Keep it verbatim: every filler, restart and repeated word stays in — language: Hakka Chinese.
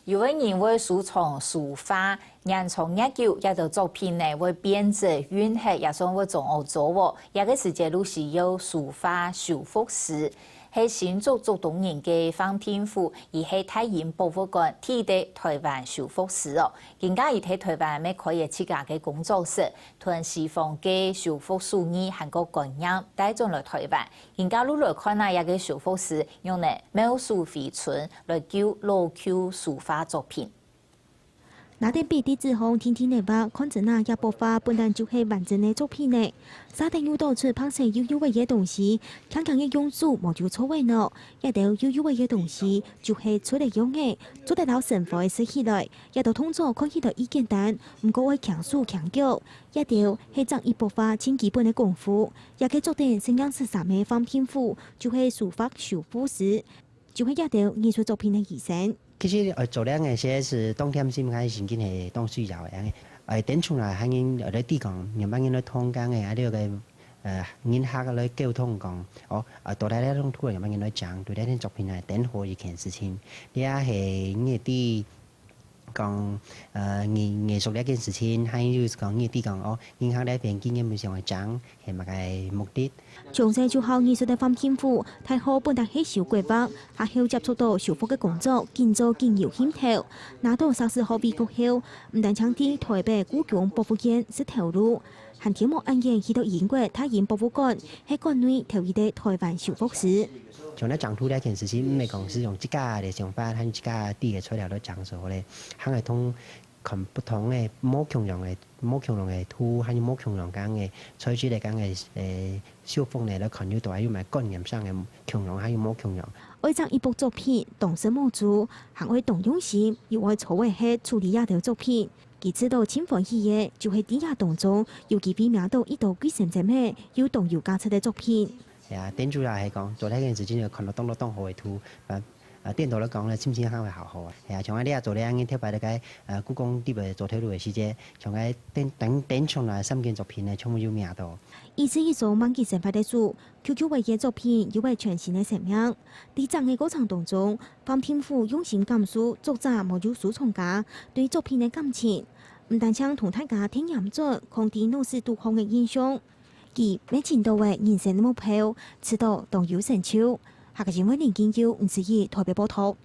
有个人會收藏書畫，年長月久，這兜作品呢會變質、暈忒，也算會撞烏糟哦。這个時節就需要書畫修復師。係新竹竹東人个方定富，佢係大英博物館第一代臺灣修復師哦。今下佢在臺灣乜開了自家个工作室，同西方个修復手藝還過觀念帶轉來臺灣。今下就來看啊，這个修復師用呢妙手回春來救老舊書畫作品。 拿等筆在紙項定定仔畫，看真啊，這幅畫本來就係完整个作品呢。嗄等又多出白色幼幼仔个東西，輕輕仔用手摸就著仔呢。這兜幼幼仔个東西，就係捽仔樣仔，做得摎生活个食起來。這兜動作看起來已簡單，毋過愛輕手輕腳。這兜係整一幅畫盡基本个功夫。這个著等深藍色衫个方定富，就係書畫修復師，就係這兜藝術作品个醫生。 其實，呃，做這个事係當貼心，還係真經係當需要个。呃，等從來還人，呃，來提講，仰般人來通講个，啊，這个，呃，人客來溝通講，哦，呃，到底這種圖仰般人來講，對這件作品來等好一件事情。這係你知講，呃，藝，藝術這件事情，還有講你知講，哦，人客來邊經驗上來講， 係麼个目的？從細就好藝術个方定富，大學本來係修國畫，下後接觸到修復个工作，緊做緊有興頭。拿到碩士學位過後，毋單淨在臺北故宮博物院食頭路，還天無暗眼去到英國大英博物館，係館內頭一个臺灣修復師。像這張圖這件事情，毋係講係用自家个想法，還有自家知个材料來整出來，還係同 看不同个、無共樣个、無共樣个圖，還有無共樣个材質个，个，呃，修復呢，來看有到底有無觀念上个共樣，還有無共樣。愛整一幅作品，當時無做，還愛當用心，又愛著仔歇處理這兜作品。佢試著盡歡喜个，就係在這當中有機會摸到一兜貴生生个，又當有價值个作品。 係啊，店主也係講，做這件事情就看到當多當好个圖，啊，啊，店頭來講呢，心情還會好好啊。係啊，像𠊎這下做這樣个特別个，呃，故宮特別做頭路个時節，像𠊎店，店，店場啦，三件作品呢，全部有摸到。一絲一絲萬金生活个書，舊舊个作品又會全新个生命。在整个過程當中，方定富用心感受作者還有收藏家對作品个感情，毋單淨同大家添顏色，囥在腦屎肚項个印象， 佢乜尋到了人生目標，試著當有成就。客家新聞林金佑、吳子怡台北報導。